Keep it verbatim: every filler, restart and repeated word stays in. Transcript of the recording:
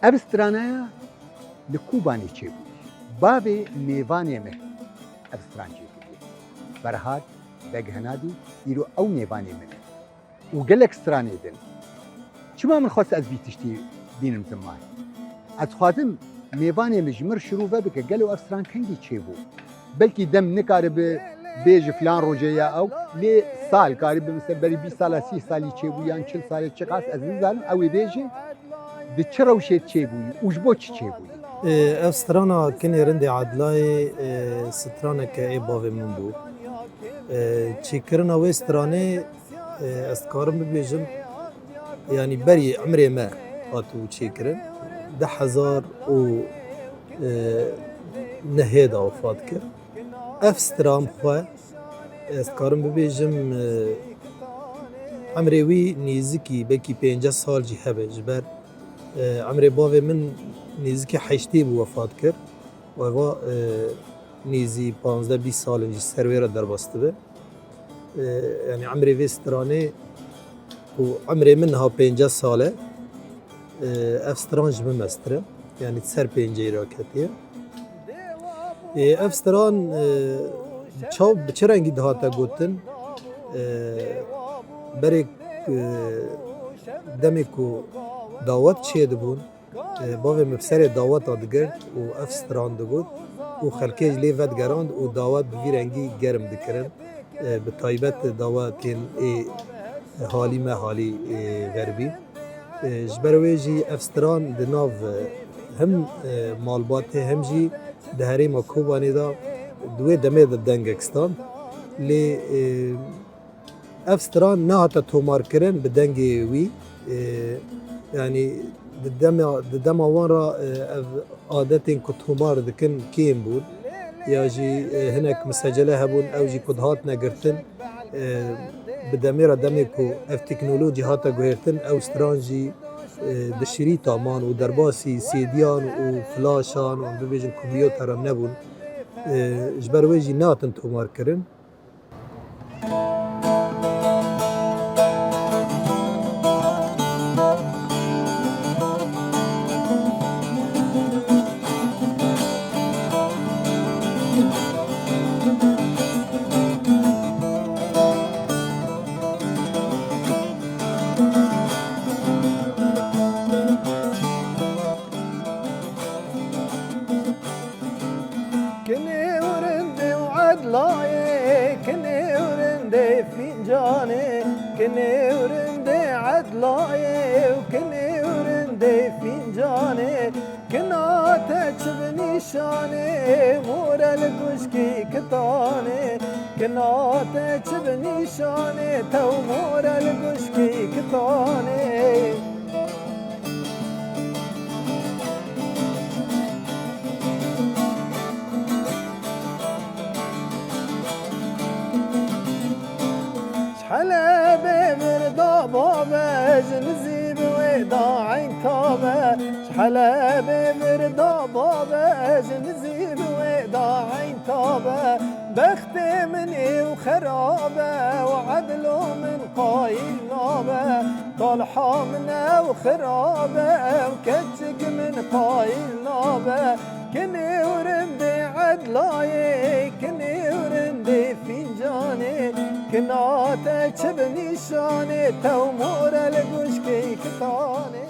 Ev stranaya li Kobanê çêbû. Bavê mêvanê min ev stran çêkiriye. Ferhad Beg Henadî îro ew mêvanê min e. Û gelek stranê din. Çima min xwest ez vî tiştî bînim ziman? Ez xwazim mêvanê min ji min şirove bike, gelo ev stran kengî çêbû? Belkî dem nikaribe bêje filan rojê ya ew, lê sal karibe, mesela berî bîst sala, sî salî çêbû yan çil salê çiqas, ez nizanim, ew ê bêje di çi rewşê çêbûyî û ji bo çi çêbûyî. Ê, ev strana Kinê Rindê Edlayê, ê, straneke ê bavê min bû. Ê, çêkirina wê stranê, ê, ez dikarim bibêjim, yanî berî emrê me hatibû çêkirin. Du hezar û nehê de wefat kir. Ev stran xwe, ez dikarim bibêjim, e, emrê wî nêzikî belkî pênceh sal jî hebe, ji ber, e, emrê bavê min nêzikî heştê bû wefat kir. Û eva, e, nêzî panzdeh bîst sal in jî ser wê re derbas dibe. E, yanî emrê vê stranê ku emrê min niha pênceh sal e, e, ev stran ji min mestir e. Yanî ser pênceyê raketiye. E, ev stran, e, çaw bi çi rengî dihate gotin? E, berê, e, demê ku dawet çêdibûn, e, bavê min bi serê daweta digirt û ev stran digot û xelkê ji lê vedigerand û dawet bi vî rengî germ dikirin. E, bi taybet dawetên ê halî me halî, e, xerbî. E, ji ber wê jî ev stran di nav, e, him, e, malbatê hem jî di herêma Kobanê de di wê demê de dengek stand. Lê, e, ev stran nehate tomarkirin bi dengê wî. E, yanî di dema, di dema wan re, e, ev adetên ku tomar dikin kêm bûn. Ya jî, e, hinek misecele hebûn, ew jî ku dihatine girtin, e, bi demê re demê ku ev teknolojî hate guhertin, ew stran jî, e, di şirîta man û derbasî sêdiyan û flaşan û em bibêjin kompîtera nebûn. E, ji ber wê jî nehatin tomarkirin. Kinê û rindê û edlayê, kinê û rindê fîncanê, kinê û rindê edlayê û kinê û rindê fîncanê. Kina te çi bi nîşanê, more li guşkî kitanê. Kina te çi bi nîşanê, tew more li guşkî kitanê. Ji Helebê vir da babe, ji nizî bi wê da eyn tabe. Ji Helebê vir da babe, ji nizî bi wê da eyn tabe. Bextê min ê û xerabe û edlo min qayîl nabe. Talha min ew xirabe û keçik min qayîl nabe. Kinê û rindê edlayê, kinê û rindê fîncanê. Kina te çi bi nîşanê, tew more li guşkê kitanê.